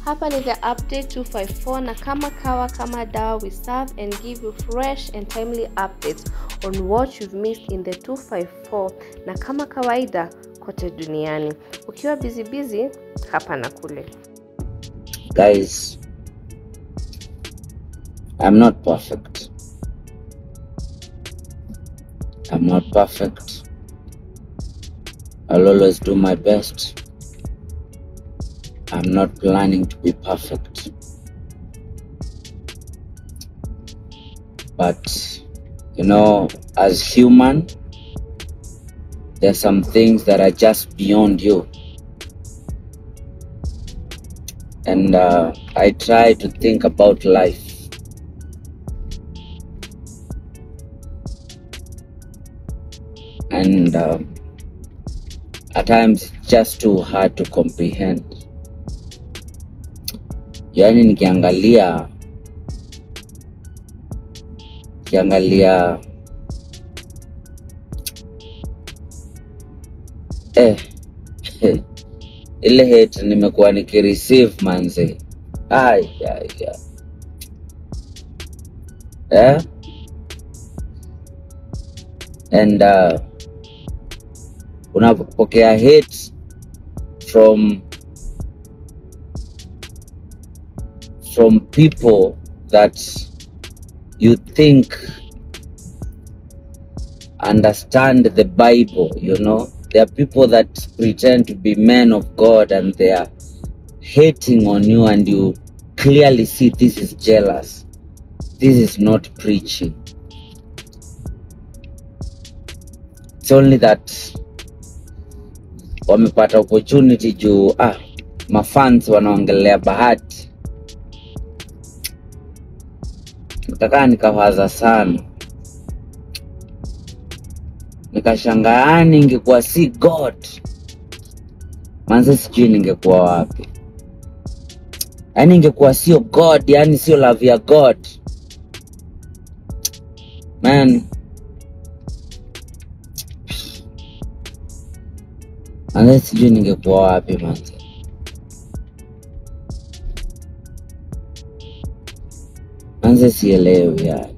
Hapa ni the update 254 na kama dawa we serve and give you fresh and timely updates on what you've missed in the 254 na kama kawaida kote duniani. Ukiwa busy hapa na kule. Guys, I'm not perfect. I'll always do my best. I'm not planning to be perfect. But, as human, there's some things that are just beyond you. And I try to think about life. And at times it's just too hard to comprehend. Yani nikiangalia ile hate nimekuwa nikireceive manze. And unapokea hate from people that you think understand the Bible, There are people that pretend to be men of God and they are hating on you, and you clearly see this is jealous. This is not preaching. It's only that wamepata opportunity juu mafans wanaongelea Bahati. Nikawaza sana. Nikashangaa ningekuwa si God. Manze sijui ningekuwa wapi. Yani ningekuwa sio God, yani sio love ya God. Man. Manze sijui ningekuwa wapi manze. Manze sielewi yani.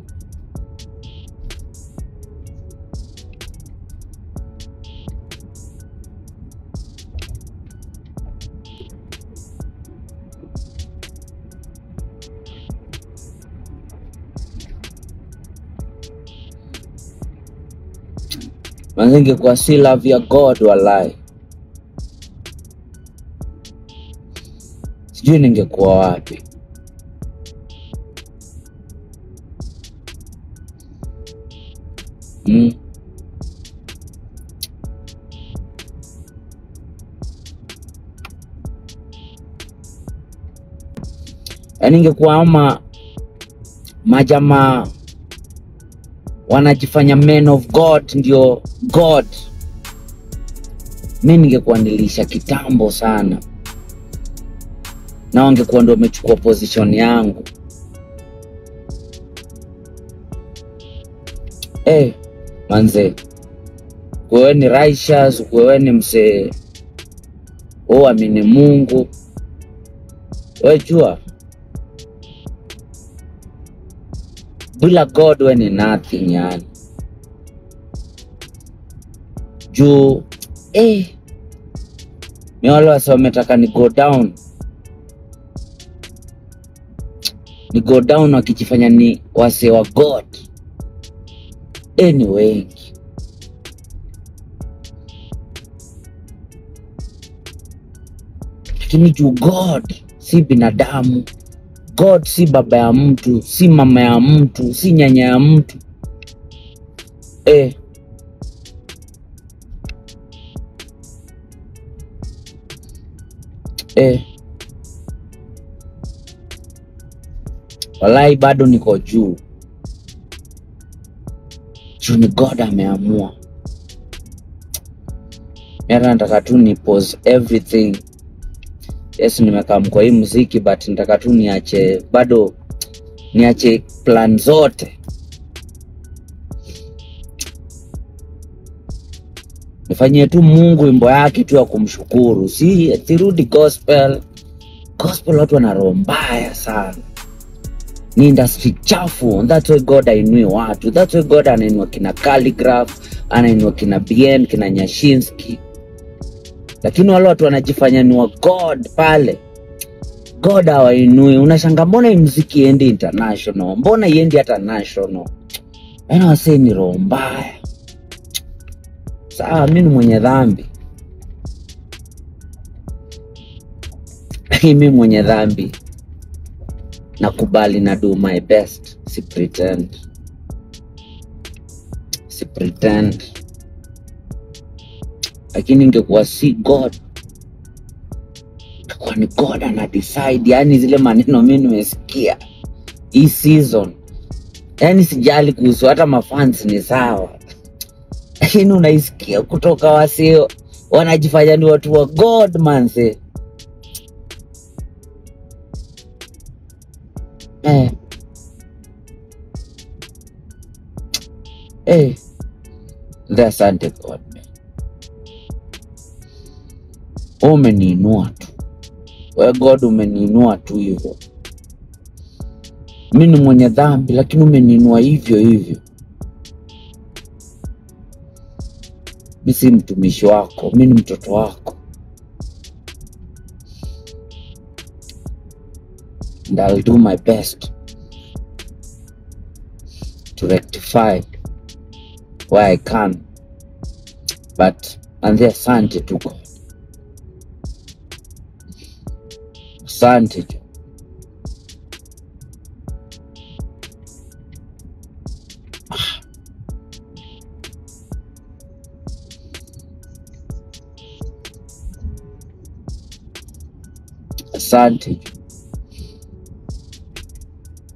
Manze ningekuwa si love ya God walai. Sijui ningekuwa wapi. Ningekuwa ama majama wanajifanya men of God ndio God. Mimi ningekuwa nilisha kitambo sana. Na wangekuwa ndio wamechukua position yangu. Manze. Wewe ni righteous, wewe ni mse. Amini Mungu. Wewe jua. Bila God wewe ni nothing yani. Juu ni wale wametaka ni go down. Ni go down wakijifanya ni wase wa God. Anyway. Lakini juu God si binadamu. God si baba ya mtu, si mama ya mtu, si nyanya ya mtu. Walai bado niko juu. Ni God ameamua. Mimi nataka tu ni pause everything. Yes, nimekaa kwa hii muziki but nataka tu niache plan zote. Nifanyie tu Mungu wimbo yake tu ya kumshukuru. Si through the gospel, Gospel watu wana roho mbaya sana. Ni industry chafu. That's why God ainui watu. That's why God anainua kina Calligraph, anainua kina BN, kina Nyashinski. Lakini wale watu wanajifanya ni wa God pale. God hawainui. Unashanga mbona hii muziki iendi international? Mbona iendi hata national? Yaani wasee ni roho mbaya. Sawa, mimi ni mwenye dhambi. Mimi mwenye dhambi. Nakubali na do my best. Si pretend. Lakini ingekuwa si God. Kwa ni God ana decide. Yani zile maneno mimi nimesikia hii season. Yani sijali kuhusu hata mafans ni sawa. Lakini unaisikia kutoka wasio wanajifanya ni watu wa God man say. Asante God man. Umeniinua tu. Wewe God umeniinua tu hivyo. Mimi ni mwenye dhambi lakini umeniinua hivyo. Mimi si mtumishi wako, mimi ni mtoto wako. And I'll do my best to rectify where I can. But and asante tu God. Asante tu. Asante tu.